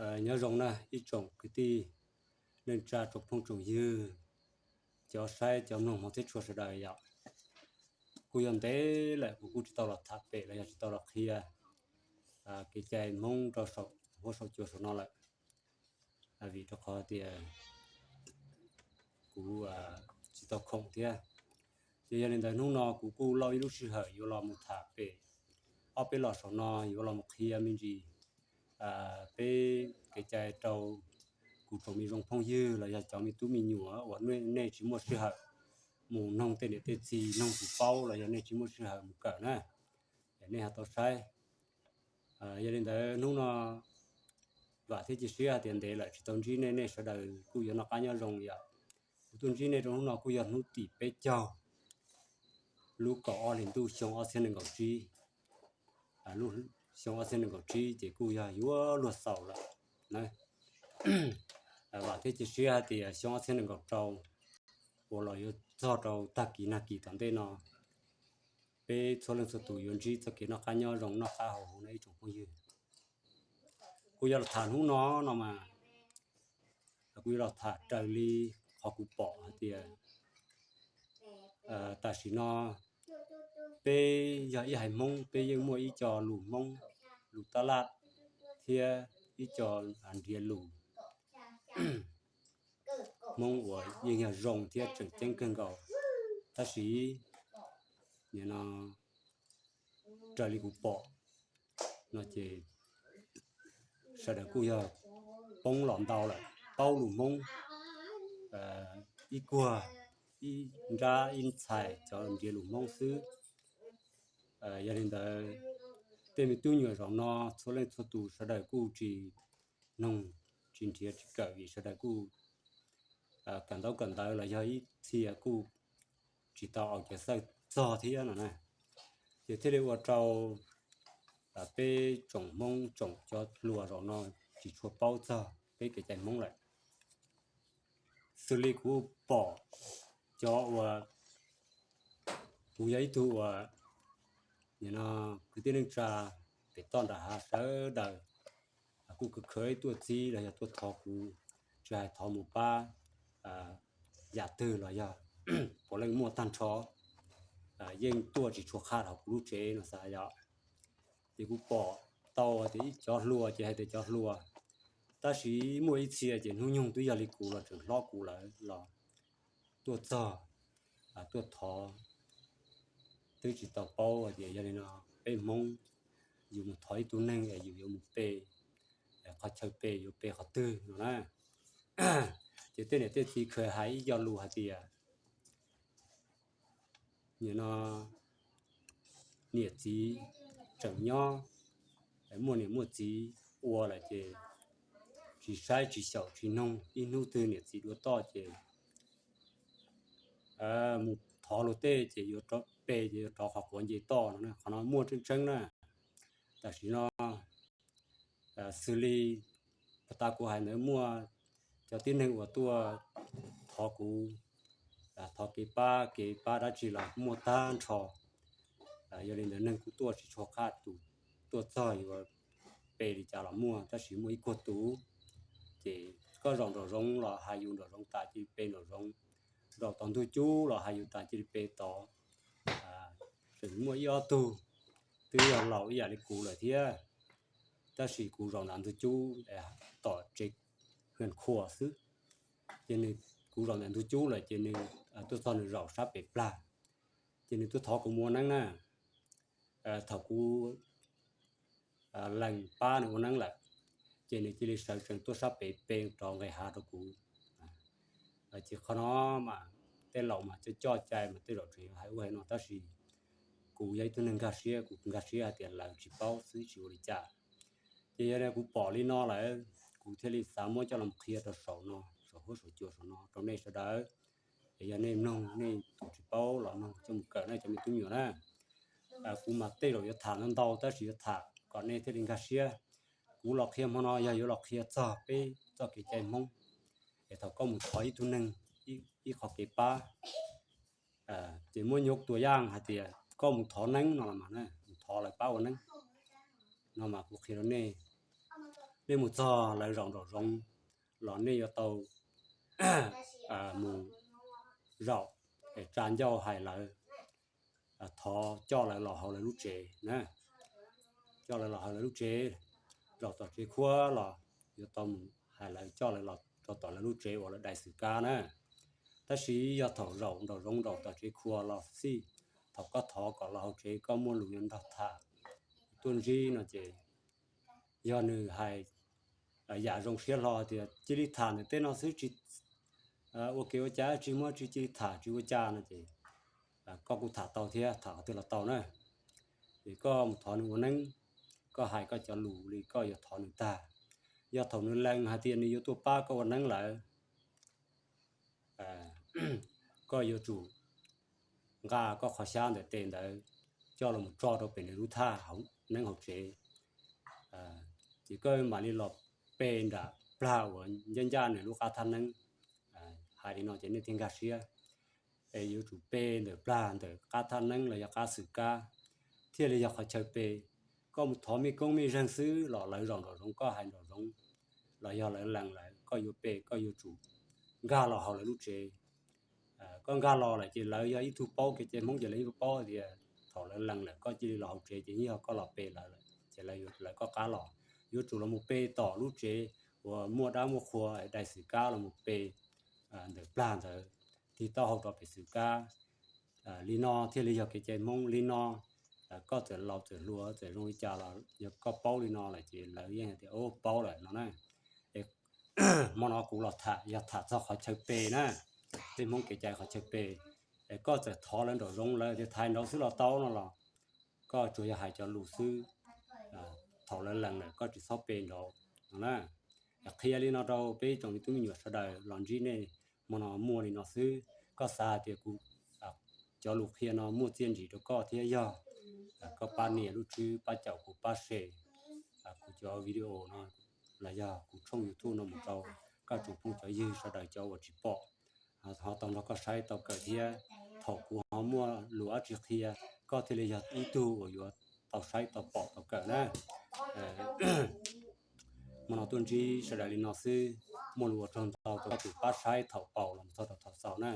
Nyob zoo na ib tsoom kwv tij neej tsa, tsoom phooj tsoom ywg, cov saib cov mloog hmov tshua sawv daws yom. Kuj yog ntev lawm kuv kuj tsis tau los tham pem los yog tsis tau los qhia kev cai Hmoob rau saum huab saum cua saum no lawm, vim rau qhov tias kuv tsis tau khoom thiab. Ces yog li ntawd hnub no kuv kuj lauj ib lub sij hawm yuav los mus tham pem ob peb los saum no, yuav los mus qhia me ntsis peb kev cai rau kuv tsoom me zoo phooj ywg los yog cov me tub me nyuam uas nej tsis muaj sij hawm mus noog tej niam tej txiv noog tus paub los yog nej tsis muaj sij hawm mus kawm na, nej ho tau saib. Yog li ntawd hnub no vam thiab cia siab hais tias ntev lawm tsis tau ntsib nej, nej sawv daws kuj yuav noj qab nyob zoo yom. Kuv tuaj ntsib nej rau hnub no kuj yog hnub tim peb caug lub kaum ob hlis ntuj xyoo ob txhiab nees nkaum tsib. Lub xyoo ob txhiab nees nkaum tsib ces kuj yog yuav luag xaus lawm na. Vam thiab cia siab hais tias xyoo ob txhiab nees nkaum rau uas los yuav txog rau tag kis nag kis tom ntej no, peb txhua leej txhua tus yuav ntsib txoj kev noj qab nyob zoo noj qab haus huv no ib tsoom phooj ywg. Kuv yuav los tham hnub no no mas kuv yuav los tham raws li qhov kuv pom hais tias tam sim no peb yog ib haiv Hmoob, peb yeej muaj ib co lus Hmoob, lus tab laj thiab ib co nrhiav lus Hmoob uas yeej yog zoo thiab tseem ceeb kawg nkaus. Tab sis nim no raws li kuv pom no ces sawv daws kuj yog poob los ntau lawm, paub lus Hmoob ib kuag ib nrab ib ntxhais cov nrhiav lus Hmoob xwb. Yog li ntawd tej me tub nyuam zaum no txhua leej txhua tus sawv daws kuj tsis noog, tsis nrhiav tsis kawm vim sawv daws kuj kawm ntaub kawm ntawv los yog ib txhia kuj tsis tau aus cawv xawj txog thiab no na. Ces thiaj li ua rau peb tsoom Hmoob tsoom cov hluas zaum no tsis tshua paub txog peb kev cai Hmoob lawm. Xws li kuv pom cov uas, kuv yog ib tug uas nim no kwv tij neej tsa pem toj nram hav sawv daws kuj khwv khwv tuaj txib los yog tuaj thov kuv, tsis hais thov mus pab yam twg los yog puav leej muaj tag nrho, yeej tuaj tsis tshua qhaj hauv kuv lub tsev no xav yom. Ces kuv pom tau tias ib cov hluas ces hais tias cov hluas, tab sis muaj ib txhia ces hnub nyoog twb yog li kuv los tseem hlob kuv lawm los tuaj txog, tuaj thov, twb tsis tau paub hais tias yog li no peb Hmoob yus mus thov ib tug neeg es yus yuav mus pe qhov chaw, pe yuav pe qhov twg no na. Ces tej niam tej txiv khaws hais ib co lus hais tias nim no niam txiv tseem nyob, muaj niam muaj txiv ua lawm ces tsis saib tsis xyaum tsis noog, ib hnub twg niam txiv dua toj ces mus thov luag tej ces yuav pe ces yuav rov qhov quav nce toj no. Qhov no muaj tseeb tseeb na. Tam sim no xws li puag ta kuv hais ntawd muaj cov tib neeg uas tuaj thov kuv, thov kev pab kev pab dab tsi los muaj tag nrho. Yog li ntawd neeg kuj tuaj tsis tshua qhaj, tus tuaj txog yuav pe li cas los muaj, tab sis muaj ib kuag tus ces koj zaum nraum zoov los hais yus nraum zoov tas cia li pe nraum zoov, zaum tom ntug cub los hais yus tas cia li pe tod. Tseem muaj ib ob tug twb yog laus ib yam li kuv lawm thiab, tab sis kuv zaum nram ntug cub tom tsev hwj khuam xwb, ces nws, kuv zaum nram ntug cub lawm ces nws tuaj txog nws zaum sab pem plag, ces nws tuaj thov kuv mus ua neeb na. Thaum kuv lees pab nws ua neeb lawm, ces nws cia li sawv tsees tuaj sab pem pe rov nqes hav rau kuv. Ces qhov no mas tej laus mas coj coj cai mas tej zaum tseem yuav hais ub hais no, tab sis kuv yog ib tug neeg nkag siab, kuv nkag siab hais tias lawv tsis paub xwb tsis ua li cas. Ces yog li kuv pom li no lawm, kuv thiaj li xav muab coj los qhia rau saum no, saum huab saum cua saum no rau nej sawv daws. Es yog nej mloog nej tus tsis paub los mloog coj mus kawm na cov me tub me nyuam na. Kuv mas tej zaum yuav tham ntau ntau tab sis yuav tham kom nej thiaj li nkag siab. Kuv los qhia hmo no yog yuav los qhia txog peb txoj kev cai Hmoob, es thaum koj mus thov ib tug neeg ib qho kev pab, ces muab nyuj tua yaj hais tias koj mus thov neeb no los mas, mus thov lawv pab ua neeb no mas kuv qhia rau nej, nej mus txog lawv zaum nraum zoov los nej yuav tau mus zaum, tsa ncauj hais lawv, thov coj lawv los hauv lawv lub tsev na. Coj lawv los hauv lawv lub tsev, zaum tom tsev khuab los yuav tau mus hais lawv coj lawv los rau tom lawv lub tsev uas lawv dai xwm kab na. Tab sis yog thaum zaum nraum zoov zaum tom tsev khuab los xij, thaum koj thov kom los hauv tsev koj muaj lus yuav nrog tham tuaj ntsib no ces yog nws hais yam zoo siab hlo tias cia li tham ntawm tej no xwb, tsis ua kev ua cas, tsis muaj tsis cia li tham tsis ua cas no ces koj kuj tham tau thiab, tham qhov twg los tau na. Es koj mus thov nws ua neeb, koj hais koj cov lus li koj yuav thov nws tag. Yog thaum nws lees hais tias nws yuav tuaj pab koj ua neeb lawm, koj yuav tsum nqa koj qhov xyab ntawm tes ntawd coj los tso rau pem nws lub thaj neeb hauv tsev. Ces koj mam li los pe nram plag uas ncaj ncaj nws lub qab thaj neeb. Hais li no ces nej thiaj nkag siab. Es yuav tsum pe ntawm plag ntawm qab thaj neeb los yog qab xwm kab thiaj li yog qhov chaw pe. Koj mus thov mej koob mej zeeg xwb los lawv zaum nraum zoov koj hais nraum zoov los yog lawv lees lawm koj yuav pe koj yuav tsum nkag los hauv lawv lub tsev. Koj nkag los lawm ces lawv yog ib tug paub kev cai Hmoob ces lawv yeej paub tias thaum lawv lees lawm koj cia li los hauv tsev ces yeej yog koj los pe lawv lawm ces lawv yuav lawv koj qab los. Yuav tsum los mus pe tom lub tsev uas muaj dab muaj qhua dai xwm kab los mus pe ntawm plag ntawd tig taub hau rau pem xwm kab. Li no thiaj li yog kev cai Hmoob li no. Koj txawm laus txawm hluas txawm zoo li cas los yog koj paub li no lawm ces lawv yeej hais tias paub lawm no na. Es hmo no kuv los tham yog tham txog qhov chaw pe na, tej Hmoob kev cai qhov chaw pe. Es koj txawm thov lawv nraum zoov lawv tias thaiv nraud xwb los tau no los koj tsuas yog hais cov lus xwb, thaum lawv lees lawm koj tsis txhob pe nraud no na. Qhia li no rau peb tsoom me tub me nyuam sawv daws los ntsib nej, hmo no muaj li no xwb. Koj xav hais tias kuv cov lus qhia no muaj txiaj ntsig rau koj thiab yog koj pab nias lub tswb pab caum kuv pab share kuv cov video no los yog kuv tshooj YouTube no mus rau koj tsoom phooj cov ywg sawv daws cov uas tsis pom. Ho tau nrog koj saib tau kawm thiab. Thaum kuv ho muaj lus dab tsi qhia, koj thiaj li yog ib tug uas yuav tau saib tau pom tau kawm na. Hmo no tuaj ntsib sawv daws li no xwb, muaj lus ua tsaug ntau rau koj tus pab saib thaum paus los txog rau thaum xaus na.